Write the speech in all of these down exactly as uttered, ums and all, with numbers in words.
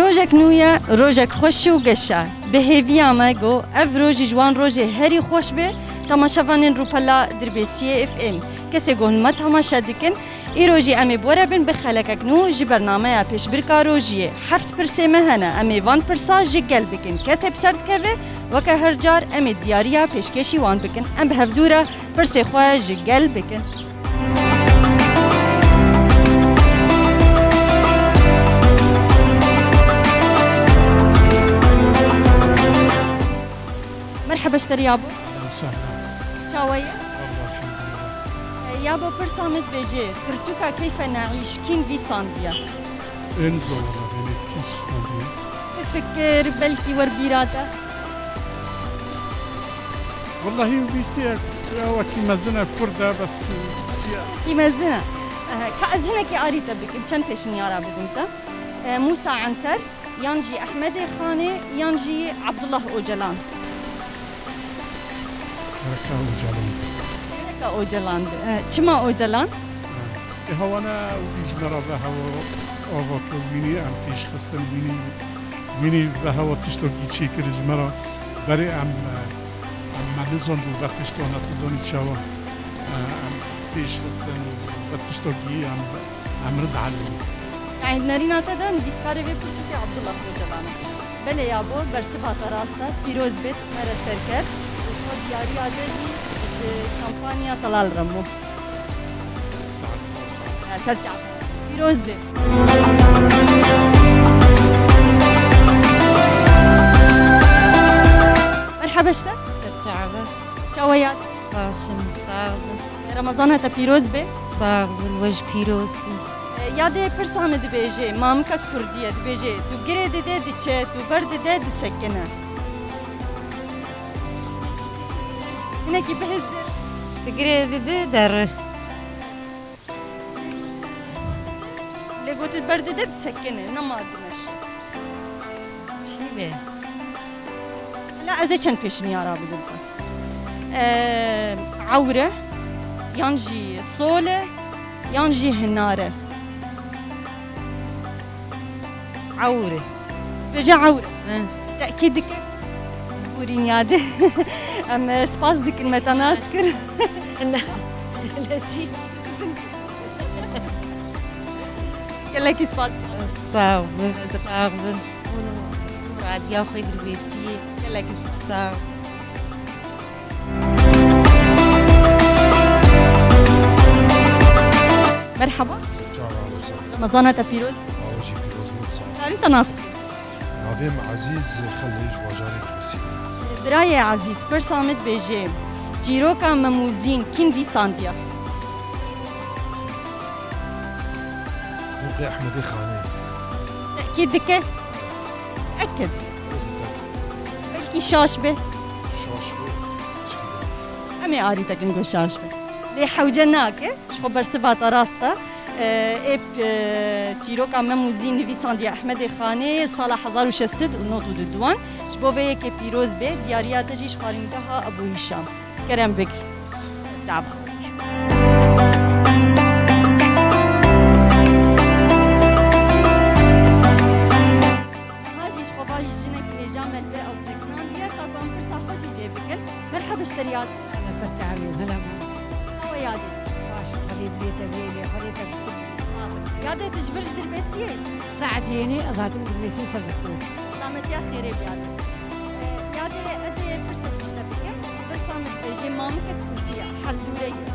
Rojek nû ye, rojek xweş û geş e. Bi hêviya me ku ev roj ji wan rojê herî xweş be, temaşevanên Rûpela Dirbêsiyê F M. Kesê ku hûn me temaşe dikin, îro jî em ê bi we re bin bi xelekek nû ji bernameya Pêşbirka Rojiyê. Heft pirsê me hene, em ê van pirsa ji gel bikin. Kesê bi ser dikeve, weke her car em ê diyariya pêşkêşî wan bikin. Em bi hevdû re pirsê xwe ji gel bikin. Merheba ji te re yabo. Ahlen sahlen. Çawa ye? Wallah elhamdülillah. E, yabo, pirsa min dibêje, pirtûka Keyfe Neîş kîn vîsandiye? Ên zor e, bênê kî standiye? Bifikir, belkî wer bîra te. Wellahî wîstî ye, ya wekî mezin e, kurd e, bes çi ye? Wekî mezin e. Ehe, ka ez hinekî arî te bikim, çend pêşniyara bidim te. E, Mûsa Enter, yan jî Ehmedê Xanê, yan jî Abdullah Ocalan. Gereka Ocalan. Gereka Ocalan. E, çima Ocalan? E, hewana wî ji me re ve hewa ava kir, wînî em pêş xistin, wînî, wînî ve hewa tiştokî çêkir ji me re. Berê em, e, em me nizand û ve tiştana tizanî çawa, e, em pêş xistin û ve tiştokî em, em re dihelin. Yanî di nerîna te de nivîskarê vê pirtûkê Abdullah Ocalan e. Belê yabo, bersiva te rast e, pîroz bêt, me re ser ket û xwe diyariya te jî ji kampanya Talal Remo. Sağ ol, sağ ol. Ya, ser çava. Pîroz be. Merhaba ji te. Ser çava. Çawa yad? Baş im, sax bin. Remezana te pîroz be. Sax bin, we jî pîroz bin. E, yadê pirsa min dibêje, mamika kurdî ye, dibêje, tu girê dide diçe, tu ber dide disekine. Hinekî bihizir. Tu girê dide deri. Lê gotin ber dide disekine, nema dimeşe. Çi be? Hela ez ê çend pêşniyara bidim te. Eee, ewr e, yan jî sol e, yan jî hinar e. Ewr e. Bêje ewr e. Hı. Tekîd dike. Borîn yadê. Em, e, spas dikin me te nas kir. Ne. Ne çi? Gelekî spas. Sağ bin, sağ bin. Radiya xwe dirbêsiyê. Gelekî spas. Sağ ol. Merhaba. Çawa Musa? Remezana te pîroz. Awa jî pîroz bin, sağ ol. Karî te nas bikin? Navê min Ezîz Xelê, ji bajarê Tiflisî. Birayê Ezîz, pirsa min dibêje, çîroka Mem û Zîn kîn vîsandiye? Doqê Ehmedê Xanê. Tekîd dike? Ekid. Ez mutakid. Belkî şaş be. Şaş be. Em ê arî tekin ku şaş be. Lê hewce nake. Ji xwe bersiva te rast e. Ê, ê, çîroka Mem û Zîn nivîsandiye Ehmedê Xanê sala hezar û şeş sed û nod û du wan. Ji bo vê yekê pîroz be, diyariya te jî ji xwaringeha Ebû Hîşam. Kerem bik. Çava. Niha jî ji xwe va jî jinek hêja me li vê ew sekinandiye, ka ku em pirsa xwe jî jê bikin. Merheba ji te re yad. Hela ser çavê, hela ma. Çawa yadê? Baş, Xwedê bi te bê, Xwedê te bistî. Yadê, tu ji vir ji Dirbêsiyê? Saet yeni, ez hatim Dirbêsiyê ser diktir. Samet ya xêrê biyadê. Yadê, ez ê pirsek ji te bikim. Pirsa min dibêje, mamikek kurdî ye, hezûre ye.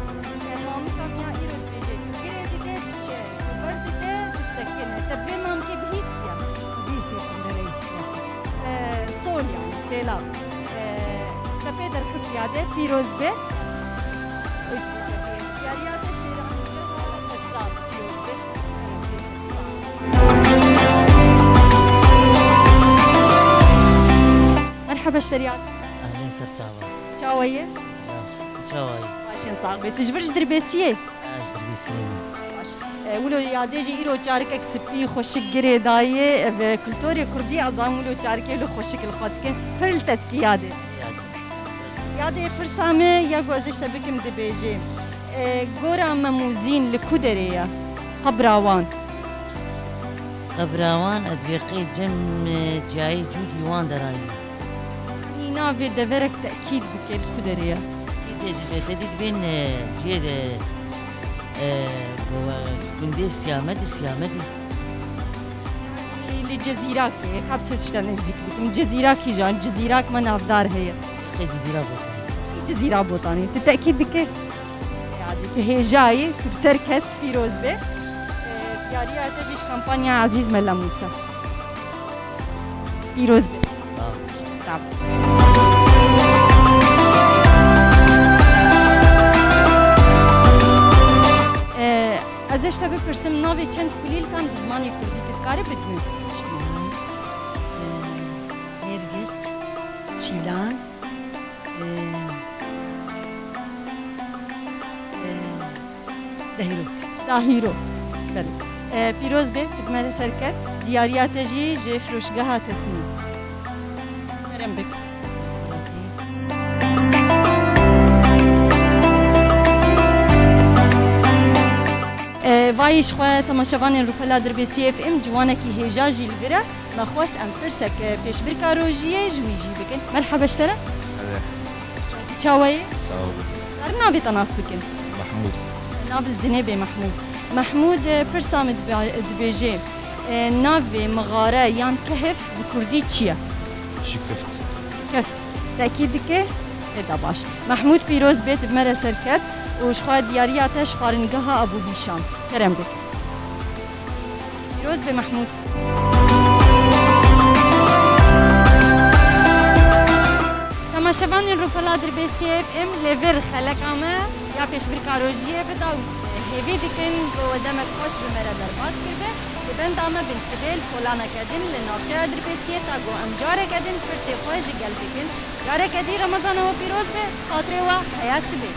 Mamika min ya îro dibêje, tu girê dide diçe, tu ber dide disekine. Te bi vê mamikê bihîstiye? Bihîstiye, em derê. Sol yani, pêlav. Te pê derxist yadê, pîroz be. Diyariya te şêranî te, pîroz be. Merheba ji te re yad. Ehlen ser çava. Çawa ye? Baş, tu çawa yî? Baş in, sax be. Tu ji vir ji Dirbêsiyê? Ez ji Dirbêsiyê me. Baş. E, wilo yadê jî îro çarikek spî, xweşik girê dayê. Ev, e, kulturê kurdî, ez zanim wilo çarikê wilo xweşik li xwe dikin. Pir li te dikî yadê. Yadê. Yadê, pirsa me ya ku ez ê ji te bikim dibêjê. E, gora Mem û Zîn li ku derê ye? Qebra wan. Qebra wan ez dibê qey cem, e, ciyayê cûdî wan derayî. Yanî navê deverek tekîd bike li ku derê ye? Tekîd dibê, te dî dibên, e, ciyê de, e, gundê Siyamedî, Siyamedî. Li Cezîrakê, ka bi sê tişta nêzîk bikim. Cezîrakî jan, Cezîrak me navdar heye. Qey Cezîra Botanê. Cezîra Botanê. Tu tekîd dike? Yadî, tu hêjayî, tu bi ser ket, pîroz be. Ee, diyariya te jî ji kampanya Ezîz Mela Mûsa. Pîroz be. Sağ ol. Sağ ol. Ee, ez ê ji te bipirsim, navê çend kulîlkan bi zimanê kurdî tu dikarî bidî min? Şîlan, e, Nêrgis, Şîlan, e, e, Dahîrok. Dahîrok. Belê. E, pîroz be, tu bi me re ser ket. Diyariya te jî ji firoşgeha Tesnî. Kerem bik. E, vayî ji xwe temaşevanên Rûpela Dirbêsiyê F M, ciwanekî hêja jî li vir e. Me xwest em pirsek, e, pêşbirka rojiyê ji wî jî bikin. Merhaba ji te re. Hello. Çawa yî? Sağ olun. Karin navê te nas bikin? Mahmud. Nav li dinê bê Mahmud. Mahmud, e, pirsa min dibe-, dibêje, e, navê mixare yan kehf bi kurdî çi ye? Şikeft. Şikeft. Tekîd dike? Ê da baş. Mahmud pîroz bê, tu bi me re ser ket û ji xwe diyariya te ji xwaringeha Ebû Hîşam. Kerem bik. Pîroz be Mahmud. Temaşevanên Rûpela Dirbêsiyê, em li vir xeleka me ya pêşbirka rojiyê bi daw hêvî dikin ku we demek xweş bi me re derbas kiribe. Li benda me bin sibê li kolaneke din li navçeya Dirbêsiyê ta ku em careke din pirsê xwe ji gel bikin. Careke dî Remezana we pîroz be, xatirê we heya sibê.